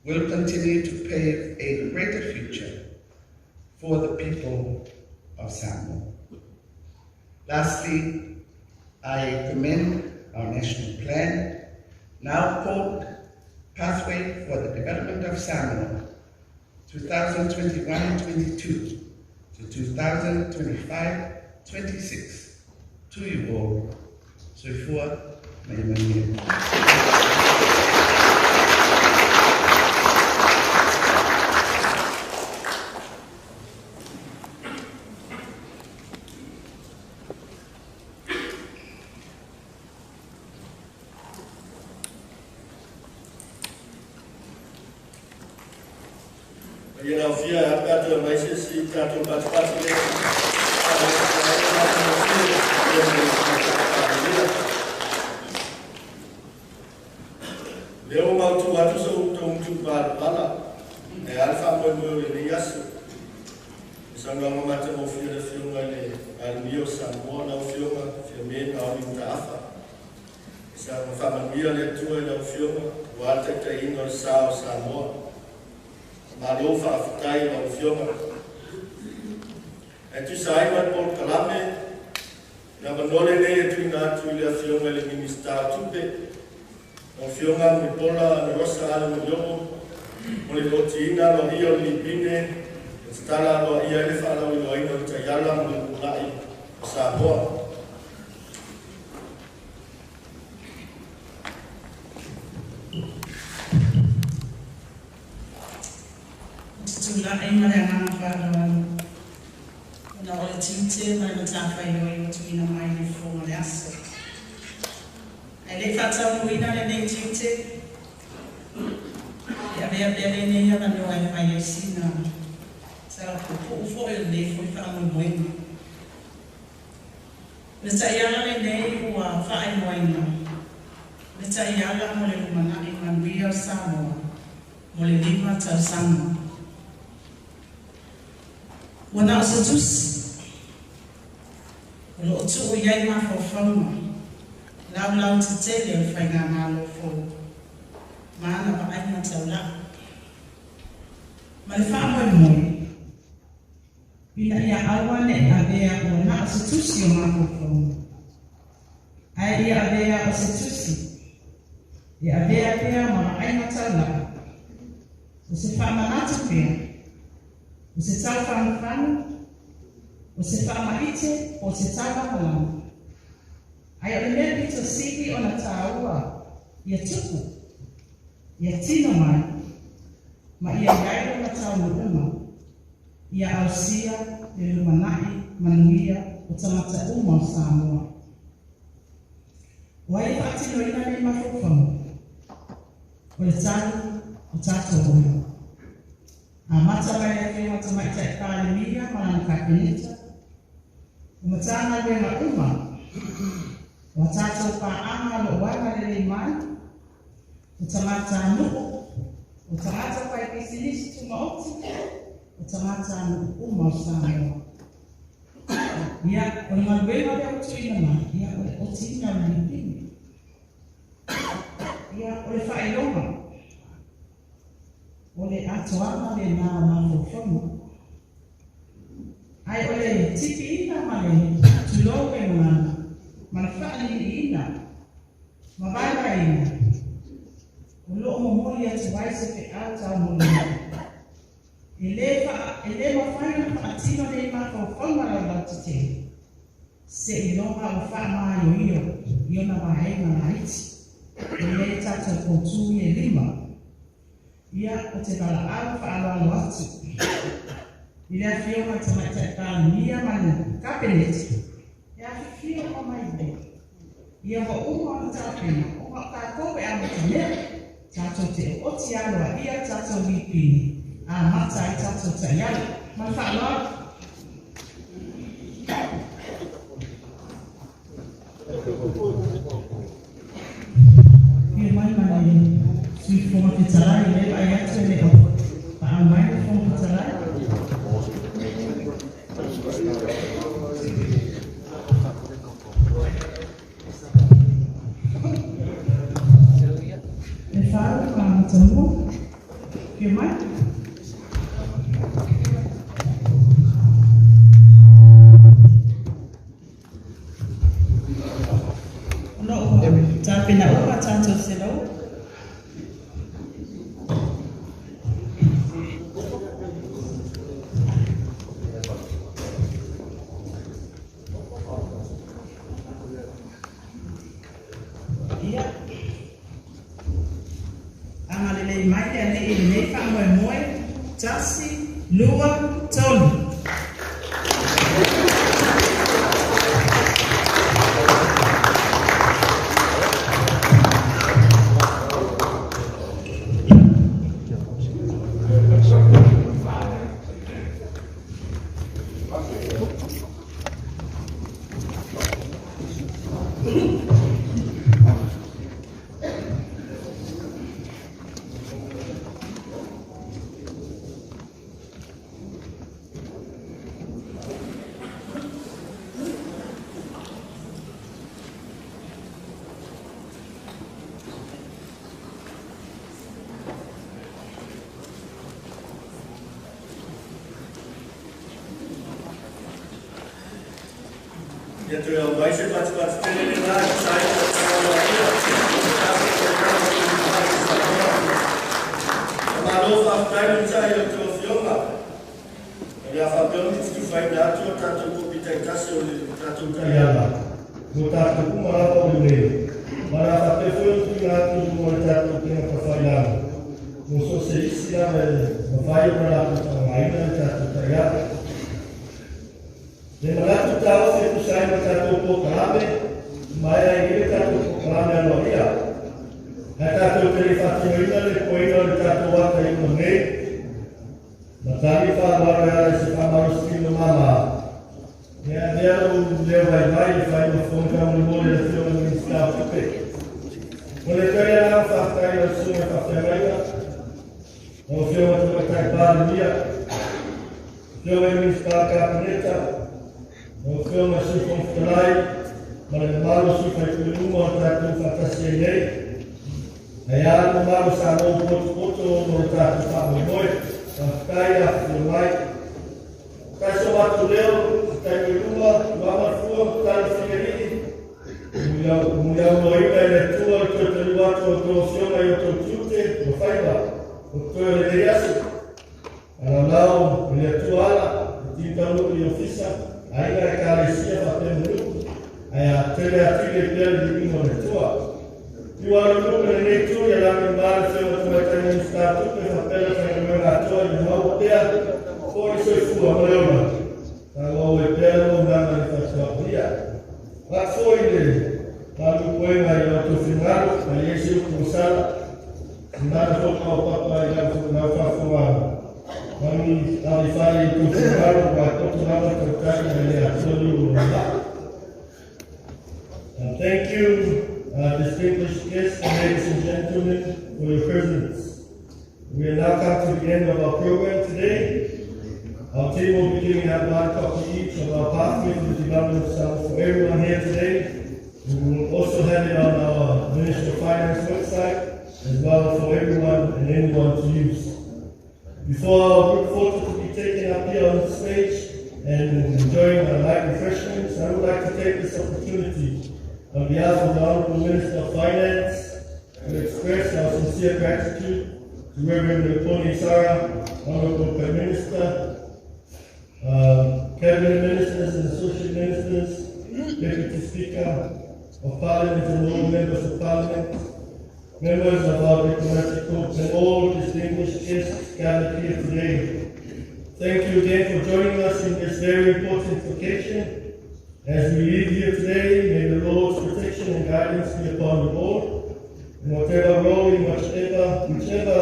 will continue to pave a greater future for the people of Samoa. Lastly, I commend our national plan, now called Pathway for the Development of Samoa, 2021-22 to 2025-26, to you all. Soifua ma ia manuia. Ia laofia e a pe a toe aumai se isi tatou patipati lea Lea ua mautū atu sa outou matupalapala ae a le faamoemoe o lenei aso. I saunoaga matagofie a le Afioga i le Palemia o Samoa, lau Afioga Fiame Naomi Mataafa. E saga faamanuia le Atua i lau Afioga aua le taitaiina o le sa o Samoa. Malo faafetai i lau Afioga. Ae tusa ai ma le polokalame, le avanoa lenei e tuuina atu i le Afioga i le Minisita o Tupe, lau Afioga Mulipola Anarosa Ale Mali'o, mo le lootiina aloaia o le Lipine e tatala aloaia ai le faalauiloaina o le Taiala mo le Lumanai o Samoa. Ou te tulai ma le agaga faaaloalo, ona o le tiute ma le matafaioi ua tuuina mai i le fofoga o le aso. Ae le i faataunuuina lenei tiute, e avea pea lenei avanoa e fai ai sina tala puupuu foi o lenei foi faamoemoega. O le taiala lenei ua faaigoaina, o le taiala mo le lumanai manuia o Samoa mo le 5 tausaga. Ua na o se tusi o lo o tuu i ai mafaufauga laulautetele o le faigamalo fou ma ana vaaiga taulai ma le faamoemoe ina ia aua ne i avea ua na o se tusi o mafaufauga, ae ia avea o se tusi e avea pea ma vaaiga taulai, o se faamanatu pea, o se tau fanufanu, o se faamaite po o se taulagalaga. Ae o le mea pito sili ona tāua ia tupu, ia tino mai, ma ia i ai lona taunuuga, ia ausia le lumanai manuia o tagata uma o Samoa. O ai e faatinoina nei mafaufauga? O le tali o tatou uma. Amata mai le Afioga Tamaitai Palemia ma lana Kapeneta, o Matagaluega uma, o a tatou paaga o lo o agalelei mai, o tagatanuu, o tagata faipisinisi tumaoti, o tagatanuu uma o Samoa. Ia, o le galuega lea ua tuuina mai, ia, o le otiina o le lipini. Ia, o le faailoga, o le atoaga lena o mafaufauga. Ae o le tipiina ma le tulou le gagana, ma le faaliliiina ma vaevaeina, o lo o momoli atu ai se feau taumolimoli. E le, faa, e le mafai ona faatino nei mafaufauga laulautetele, seiloga ua faamaioio i ona vaega laiti e i ai tatou poutu ia e lima. Ia, ou te valaau faaaloalo atu i le Afioga i le Tamaitai Palemia ma le Kapeneta e afifio uma mai ai. Ia ua uma ona tapena, ona o tatou e amatamea, tatou te ooti aloaia tatou lipini, amata ai tatou taiala. Ma le faaaloalo. Afio mai ma le Sui Fofoga Fetalai, o lea e vaai atu e le o paau mai le Fofoga Fetalai. Le Fau ma Matamua, afio mai. O lo o tapena uma tatou selou. Ia. Agalelei mai le Alii i lenei faamoemoe, tasi, lua, tolu. Ia toe aumai se fatufatu tele lena e tusa ai ma le tala aloaia o tatou tauvaga tuuina mai i Samoa. Faamalo faafetai le onosai i a outou afioga. O le a faapea ona tutufaina atu a tatou kopi taitasi o le tatou taiala mo tatou uma lava o lenei, ma o le a faapea foi ona tuuina atu i luga o le tatou upega tafailagi mo so o se isi lava e mafai ona latou faaaogaina le tatou taiala. Le manatu taofi e tusa ai ma le tatou polokalame, ua maea ai nei le tatou polokalame aloaia. Ae tatou te le i faatinoina le popoeina o le tatou ata i luma nei, ma tali faaaloalo e ala i se faamalositino mama, e avea lou leo vaivai e fai ma fofoga taumolimoli a le Afioga i le Minisita o Tupe. O le toe agaga faafetai i lau Susuga i Faafeagaiga, lau Afioga i le Tamaitai Palemia, Afioga i Minisita o le Kapeneta, lau Afioga i le Sui Fofoga Fetalai ma le mamalu o sui usufono uma o le tatou faatasi ai nei. Ae a le mamalu o Samoa ua potopoto ona o le tatou faamoemoe. Faafetai le afifio mai. Faafetai so matou leo, se taimi i luma, tuama le fua, tali le filialii. Muliauloaina e le Atua le toe taliu atu o a outou afioga i o outou tiute ma faiva o totoe o lenei aso. Alaolao i le Atua ala, e ti taunuu i ofisa, aiga, ekalesia faapea ma nuu, ae a tele atili ai pea le viiga o le Atua. Fiu alo i luga i lenei itu ia lagi ma le Afioga Tamaitai Minista o Tupe faapea le aufaigaluega atoa ia maua pea foi le soifua ma le ola, faaauau ai pea le auaunaga i le faatuapuia. Avatu foi le malu puega i la outou finagalo, ma e i ai se upu ua sala. And thank you, distinguished guests, ladies and gentlemen, for your presence. We are now come to the end of our program today. Our team will be giving out one copy each of our Pathway to the Development of Samoa for everyone here today. We will also have it on our Ministry of Finance website as well for everyone and anyone to use. Before our group photo to be taken up here on the stage and enjoying our light refreshments, I would like to take this opportunity on behalf of the Honorable Minister of Finance to express our sincere gratitude to Reverend Lepone Sara, Honorable Prime Minister, Cabinet Ministers and Associate Ministers, Deputy Speaker of Parliament and all members of Parliament, members of our diplomatic corps, and all distinguished guests gathered here today. Thank you again for joining us in this very important occasion. As we leave here today, may the Lord's protection and guidance be upon you all, in whatever role, in whichever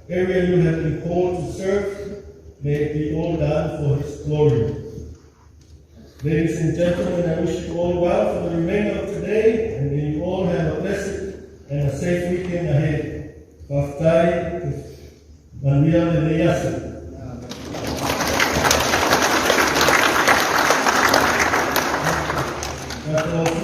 area you have been called to serve, may it be all done for His glory. Ladies and gentlemen, I wish you all well for the remainder of today, and may you all have a blessed and a safe weekend ahead. Faafetai, manuia lenei aso. Tatou.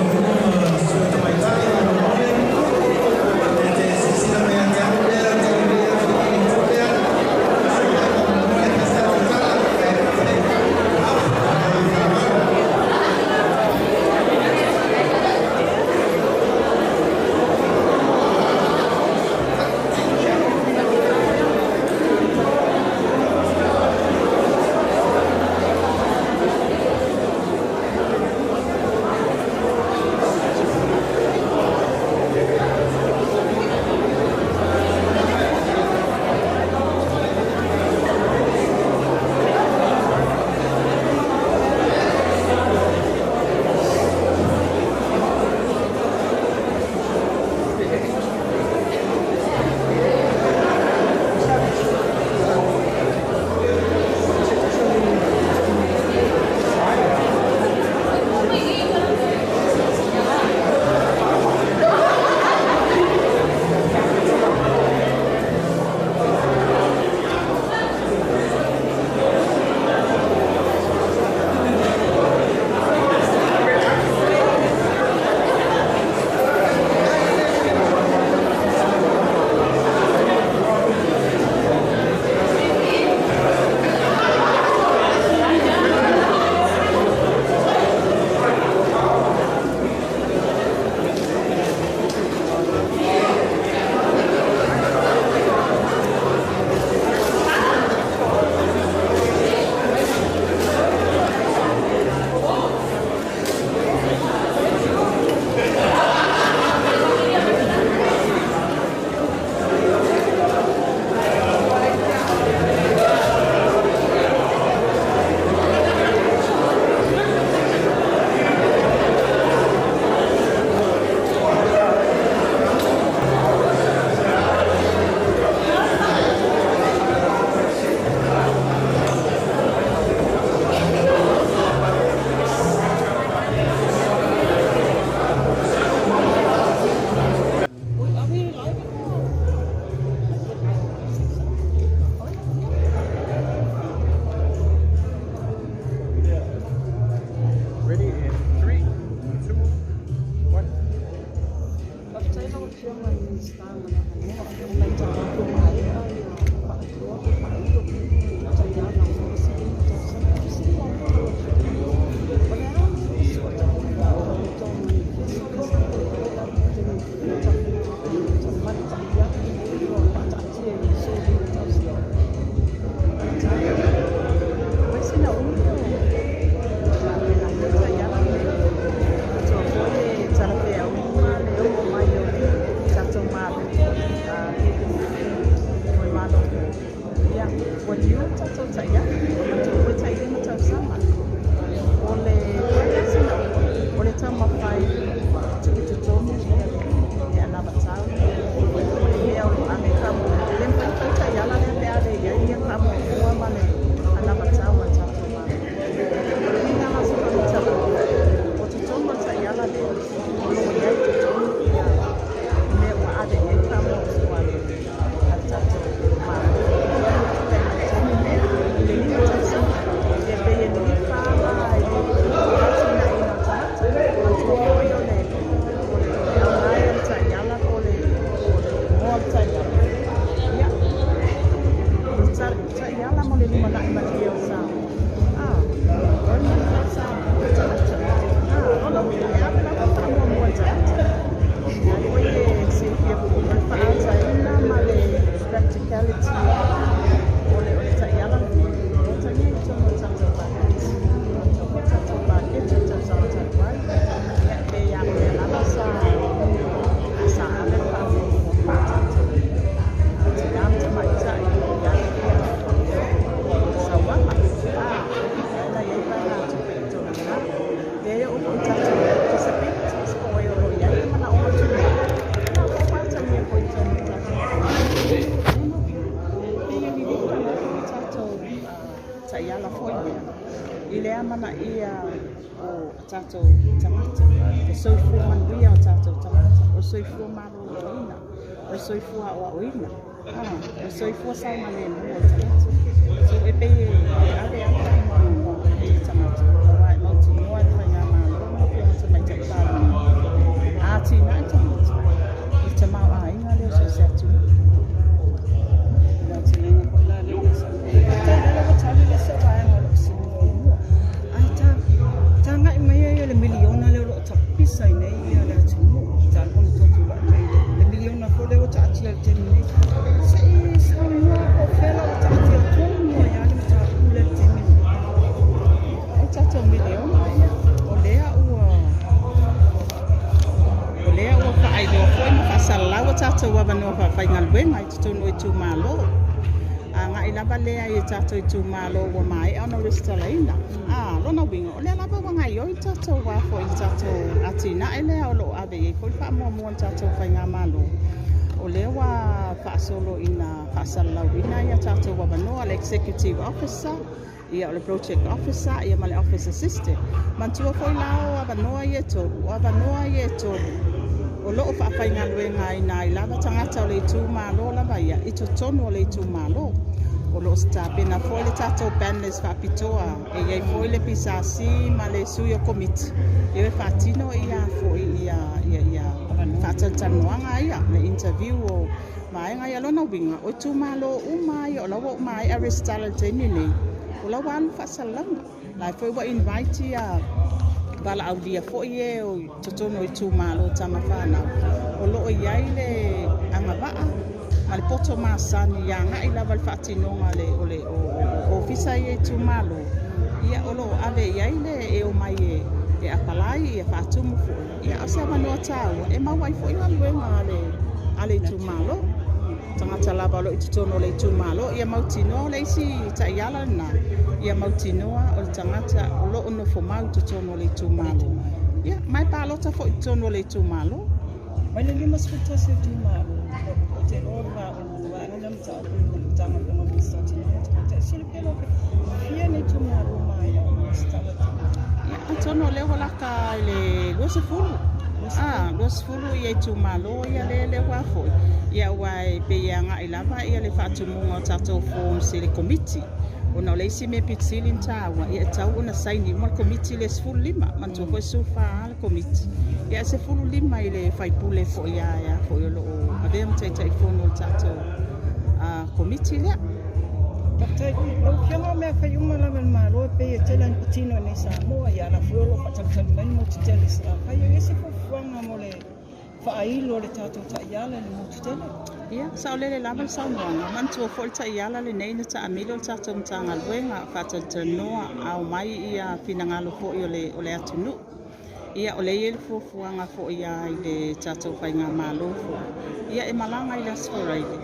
Thank you. lea i le amanaia o tatou tagata, le soifua manuia o tatou tagata, o le soifua maloloina, o le soifua aoaoina, o le soifua saogalemu o le tagata. So e pei e ave lava le faamuamua i tagata, aua e mautinoa e le Faigamalo ma le Afioga Tamaitai Palemia, a atinae tagata i le tamaoaiga lea o so o se atunuu. Tagai mai ai le miliona lea o lo o tapisa ai nei ia le atunuu talu ona toe tulai mai le miliona foi lea ua taatia i le taimi nei. Se i saunoa po o fea la ua taatia tonu ai lava le mataupu lea i le taimi nei. O tatou miliona ia, o lea ua o lea ua faailoa foi ma faasalalau a tatou avanoa faafaigaluega i totonu o itumalo. Agai lava lea i tatou itumalo ua maea ona resitalaina. Lona uiga, o lea lava ua gaoioi le tatou foi le tatou atinae lea o lo o ave i ai foi le faamuamua a le tatou Faigamalo. O lea ua faasolo ina faasalalauina ia tatou avanoa, le Executive Officer, ia o le Project Officer, ia ma le Office Assistant. Manatua foi la o avanoa ia e tolu, o avanoa ia e tolu o lo o faafaigaluegaina ai lava tagata o le itumalo lava ia i totonu o le itumalo. O lo o tapena foi le tatou banners faapitoa e i ai foi le PSC ma le sui o komiti e faatino ia foi ia ia ia faatalatalanoaga ia le interview o vaega ia. Lona uiga, o itumalo uma ia o la ua maea resitala i le taimi nei, o la ua alu faasalalauga. La foi ua invite ia valaaulia foi e o totonu o itumalo tama fanau o lo o i ai le agavaa ma le poto masani ia agai lava le faatinoga o le ofisa ia itumalo, ia o lo o ave i ai le e o mai e apalai ia faatumu foi. Ia o se avanoa taua e maua ai foi galuega a le itumalo, tagata lava o lo o i totonu o le itumalo. Ia mautinoa o le isi taiala lena, ia mautinoa o le tagata o lo o nofo mau i totonu o le itumalo, ia ma e palota foi i totonu o le itumalo. Mai le 51 itumalo, ou te iloa o le vaega lea mataupu i le Matagaluega o Minisita o Tina ma Tamaitai. Silafia lau Afioga, fia ni itumalo maea ona resitala? Ia, atonu o lea ua lata i le 20, 20 ia itumalo ia lea ua foi. Ia ua e pei e agai lava ia le faatumuga o tatou forms i le komiti, ona o le isi mea pito sili ona taua, ia e tau ona saini uma le komiti le 15. Manatua foi 14 le komiti, ia 15 i le faipule foi ia foi o lo o avea ma Taitaifono o le tatou komiti lea. Faafetai. Lau Afioga, o mea fai uma lava e le Malo e pei e tele ina patino i nei Samoa, ia ala foi o lo o faatalitali mai le motu tele i Salafai. E i ai se fuafuaga mo le faailo o le tatou taiala i le motu tele? Ia, saolele lava le saunoaga. Manatua foi le taiala lenei na taamilo le tatou Matagaluega faatalatalanoa, ao mai ia finagalo foi o le atunuu. Ia o lea e i ai le fuafuaga foi ia i le tatou Faigamalo foi. Ia e malaga i le Aso Faraile.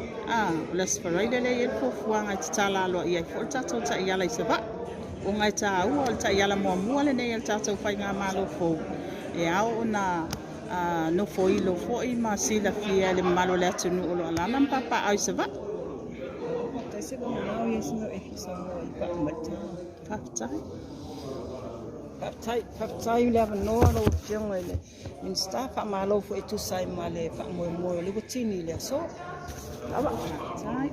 O le Aso Faraile lea e i ai le fuafuaga e tatala aloaia ai foi le tatou taiala i Savaii. Ona e taua o le taiala muamua lenei a le tatou Faigamalo fou. E ao ona nofoilo foi ma silafia e le mamalu o le atunuu o lo o alaala ma papaaao i Savaii. Faafetai, se ua mamao ia se mea e fia saunoa ai paʻa mai le taimi. Faafetai. Faafetai, faafetai i le avanoa lau Afioga i le Minisita, faamalo foi e tusa ai ma le faamoemoe o le ua tini i le aso. Lava. Faafetai.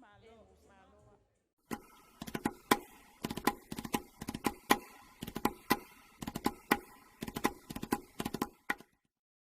Malo.